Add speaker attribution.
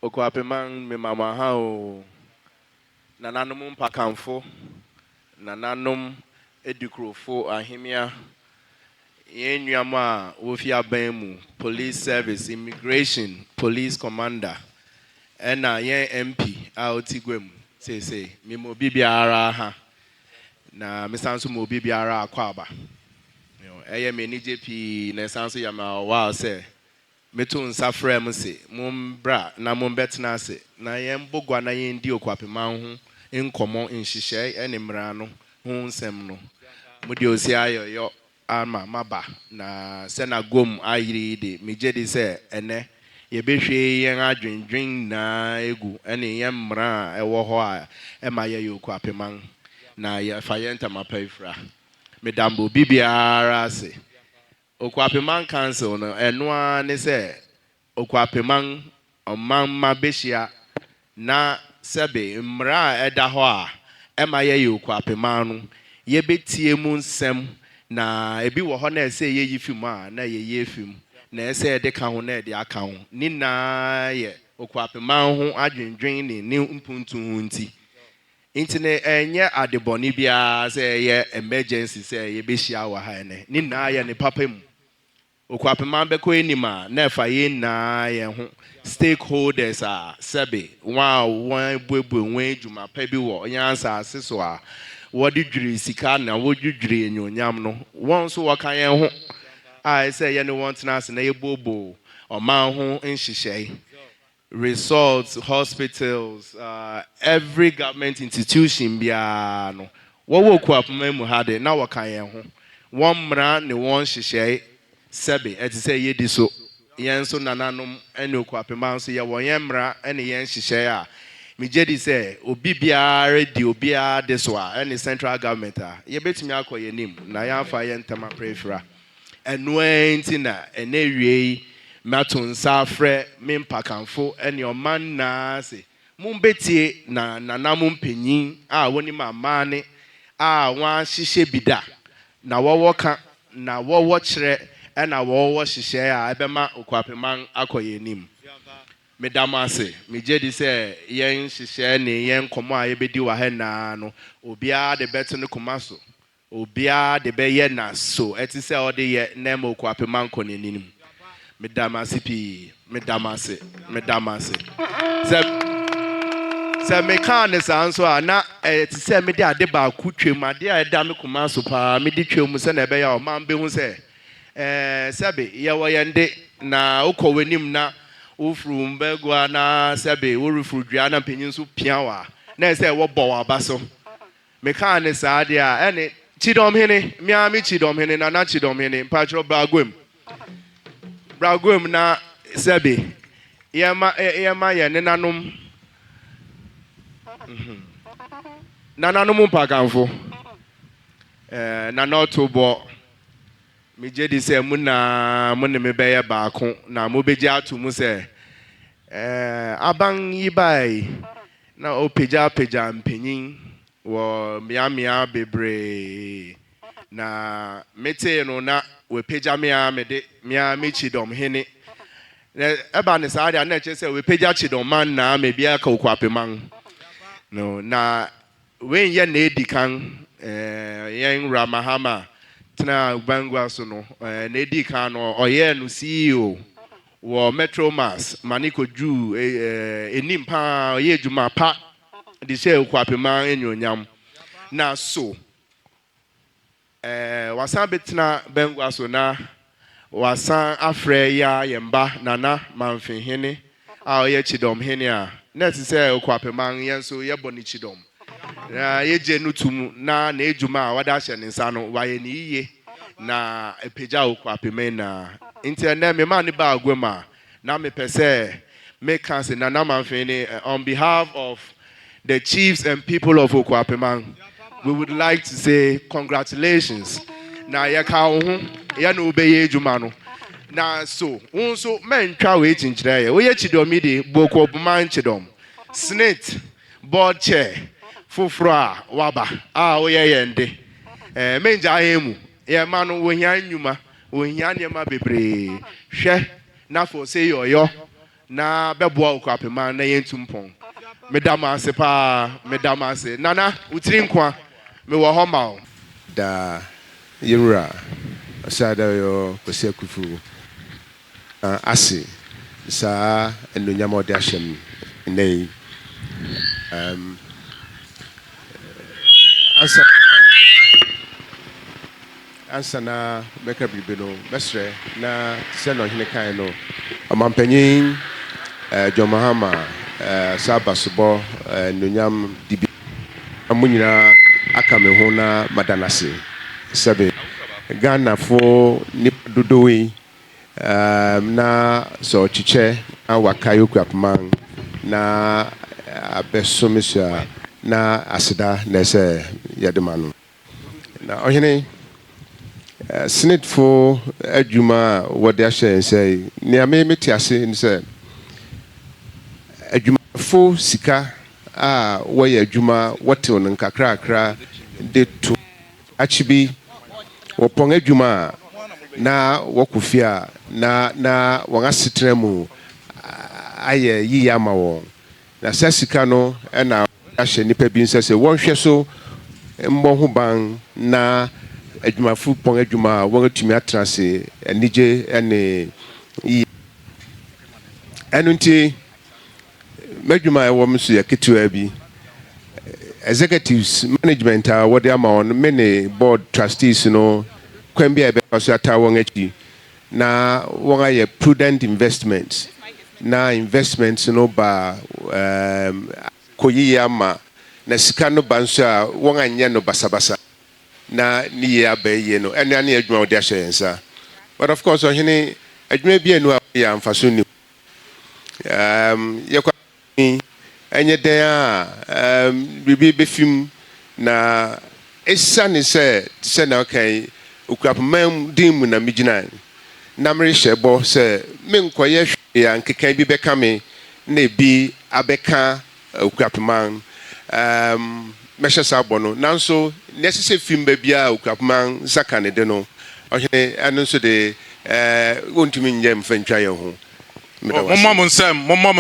Speaker 1: Okuapeman, mema mo aha o. Nananom mpakamfo, nananom adikurofo, ahemia, yɛn nuanom a wofi aban mu, police service, immigration, police commander, ɛna yɛn MP a ɔte gua mu seesei. Mema obi biara ha na mesan nso ma obi biara akɔ aba. Ɛyɛ me anigye pii na ɛsan nso yɛ me awawa sɛ meto nsa frɛ mo se mombra na mombɛtena ase na yɛmbɔ gua na yɛndi Okuapeman ho nkɔmmɔ, nhyehyɛe ne mmara no ho nsɛm no. Mode osi ayɔyɔ ama maba na sɛ na gom ayere yi de, megye di sɛ ɛnɛ yɛbɛhwɛ yɛn adwendwen nyinaa egu ɛne yɛn mmara a ɛwɔ hɔ a ɛma yɛyɛ Okuapeman na yɛfa yɛn ntama pa ifira. Meda mbɔ obi biara ase. Okuapeman Council no, ɛno ara ne sɛ Okuapeman ɔman mma bɛhyia na sɛbe mmara a ɛda hɔ a ɛma yɛyɛ Okuapeman no, yɛbɛtie mu nsɛm, na ebi wɔ hɔ na ɛsɛ yɛyi fi mu a, na yɛyi efi mu, na ɛsɛ yɛde ka ho na yɛde aka ho. Ne nyinaa yɛ Okuapeman ho adwendwen ne ne mpuntu ho. Nti ne ɛnyɛ adebɔne biara sɛ ɛyɛ emergency sɛ yɛbɛhyia wɔ ha ɛnɛ. Ne nyinaa yɛ ne papa mu. Okuapeman bɛkɔ anim a, na ɛfa yɛn nyinaa yɛn ho, stakeholders a sɛbe wɔn a wɔn abuebue wɔn adwuma pa bi wɔ yɛn asase so a wɔde dwiri sika na wɔdwidwiri enyonyam no, wɔn nso wɔka yɛn ho a ɛsɛ yɛne wɔn tena ase na yɛbooboo ɔman ho nhyehyɛe. Resorts, hospitals, every government institution biara no wɔwɔ Okuapeman mu ha de, na wɔka yɛn ho. Wɔn mmara ne wɔn nhyehyɛe sɛbe ɛte sɛ yɛdi so. Yɛn nso nananom ne Okuapeman nso yɛwɔ yɛn mmara ne yɛn nhyehyɛe a megye di sɛ obi biara di obiara de so a ɛne central government a yɛbɛtumi akɔ yɛn anim na yɛamfa yɛn ntɛm aprɛfira. Ɛno nti na ɛnɛ wie yi mato nsa afrɛ me mpakamfo ne ɔman nyinaa se mombɛtie na nananom mpanyin a wɔnim amanne a wɔahyehyɛ bi da na wɔwɔ ka na wɔwɔ kyerɛ ɛna wɔwɔ hyehyɛ a ɛbɛma Okuapeman akɔ yɛn anim. Meda mo ase. Megye di sɛ yɛn nhyehyɛ ne yɛn nkɔmmɔ a yɛbɛdi wɔ ha nyinaa no, obiara de bɛto ne koma so, obiara de bɛyɛ na so ɛte sɛ ɔde yɛ na ɛma Okuapeman kɔ n'anim. Meda mo ase pii. Meda mo ase, meda mo ase. Sɛ mekaa ne saa nso a, na ɛte sɛ mede ade baako twam, ade a ɛda me koma so paa mede twam, sɛnea ɛbɛyɛ a ɔman bɛhu sɛ sɛbe yɛwɔ yɛn de na wokɔ w'anim na wofuru mbɛgoa na sɛbe worefuru dua na mpanyin nso pia wɔ a, na ɛsɛ wɔbɔ w'aba so. Mekaa ne saa deɛ a, ɛne Kyidɔmhene mmea me Kyidɔmhene, Nana Kyidɔmhene, mpatwerɛ bragoam bragoam na sɛbe yɛma yɛn nenanom nananom mpakamfo nana ɔto bɔ. Megye di sɛ mu na mo ne me bɛyɛ baako na mobɛgye ato mu sɛ aban yi bae na ɔpagyapagya mpanyin wɔ mmeammea bebree, na metee no na wɔapagya me a mede mea me Kyidɔmhene na ɛba ne saa deɛ, na ɛkyerɛ sɛ wɔapagya Kyidɔmman na ama bi aka Okuapeman no. Na wenyɛ na edi kan. Yɛn wura Mahama tena bangua so no, na edi kan no ɔyɛɛ no CEO wɔ Metro Mass ma ne kɔduu enim paa. Ɔyɛ adwuma pa de hyɛ Okuapeman enyonyam na so wasan bɛtena bangua so na wasan afrɛ ya yɛn ba Nana Manfehene a ɔyɛ Kyidɔmhene a na ɛte sɛ Okuapeman yɛn nso yɛbɔ ne kyidɔm na yɛgye no to mu na n'adwuma a wɔde ahyɛ ne nsa no wayɛ ne yie na apagya Okuapeman. Na nti ɛnɛ mema ne ba agua mu a, na mepɛ sɛ meka sɛ Nana Manfehene, on behalf of the chiefs and people of Okuapeman, we would like to say congratulations. Na yɛka wo ho, yɛne wobɛyɛ adwuma no. Na so wo nso mɛntwa wei kyinkyerɛ yɛ woyɛ kyidɔm yi de Bokuobuman kyidɔm SSNIT board chair foforɔ a waba a woyɛ yɛn de mɛngya yɛn mu. Yɛn ma no wɔhia nnwuma, wɔhia nneɛma bebree. Hwɛ na fo sɛ yɔyɔ. Na bɛboa Okuapeman na yɛntu mpɔn. Meda mo ase paa, meda mo ase. Nana, wo tiri nkwa, mewɔ hɔ ma wo.
Speaker 2: Da yɛwura Ɔsɛadayo Kwasi Akufu ase saa anuonyam a ɔde ahyɛ m nnɛ yi. Ansa na mɛka biribi no, mɛsrɛ na sɛ na ɔhene kan no, ɔmampanyin John Mahama saa abasobɔ anuonyam dibi mo nyinaa aka me ho na mada n'ase. Sɛbe Ghanafo nipa dodow yi na sɛ ɔkyekyɛ na wakae Okuapeman na abɛso me so a, na aseda na ɛsɛ yɛde ma no. Na ɔhene, SSNITfo adwuma a wɔde ahyɛ yɛn nsa yi, nea me mete ase ne sɛ adwumayɛfo sika a wɔyɛ adwuma, wɔtew no nkakrakra de to akyi bi, wɔpɔn adwuma a na wɔkɔ fie a na wɔn asetena mu ayɛ yiye ama wɔn. Na saa sika no ɛna ahyɛ nnipa bi nsa sɛ wɔnhwɛ so mmɔ ho ban na adwumafo pɔn adwuma a wɔatumi atena ase anigye ne yie. Ɛno nti m'adwuma a ɛwɔ m so yɛ ketewa bi. Executives management a wɔde ama wɔn, me ne board trustees no, kwan bi a yɛbɛfa so ataa wɔn akyi na wɔn ayɛ prudent investments na investments no ba kɔ yie ama na sika no ba nso a wɔn anyɛ no basabasa na ne yie aba yie no. Ɛno ne adwuma a wɔde ahyɛ yɛn nsa. But of course, ɔhene, adwuma bi anu a yɛ amfaso ni yɛkɔ ɛnyɛ dɛn a biribi bɛfim na ɛsiane sɛ na ɔka yi Okuapeman din mu na megyina na merehyɛ bɔ sɛ menkɔyɛ hwee a nkeka bi bɛka me na ebi abɛka Okuapeman. Mɛhyɛ saa bɔ no, nanso nea ɛsɛ sɛ fim ba biara Okuapeman nsa ka ne de no, ɔhene, ɛno nso de wɔntumi nyɛ mfa ntwa yɛn ho. Meda wo ase.
Speaker 3: Mommɔ mo nsɛm, mommɔ mo.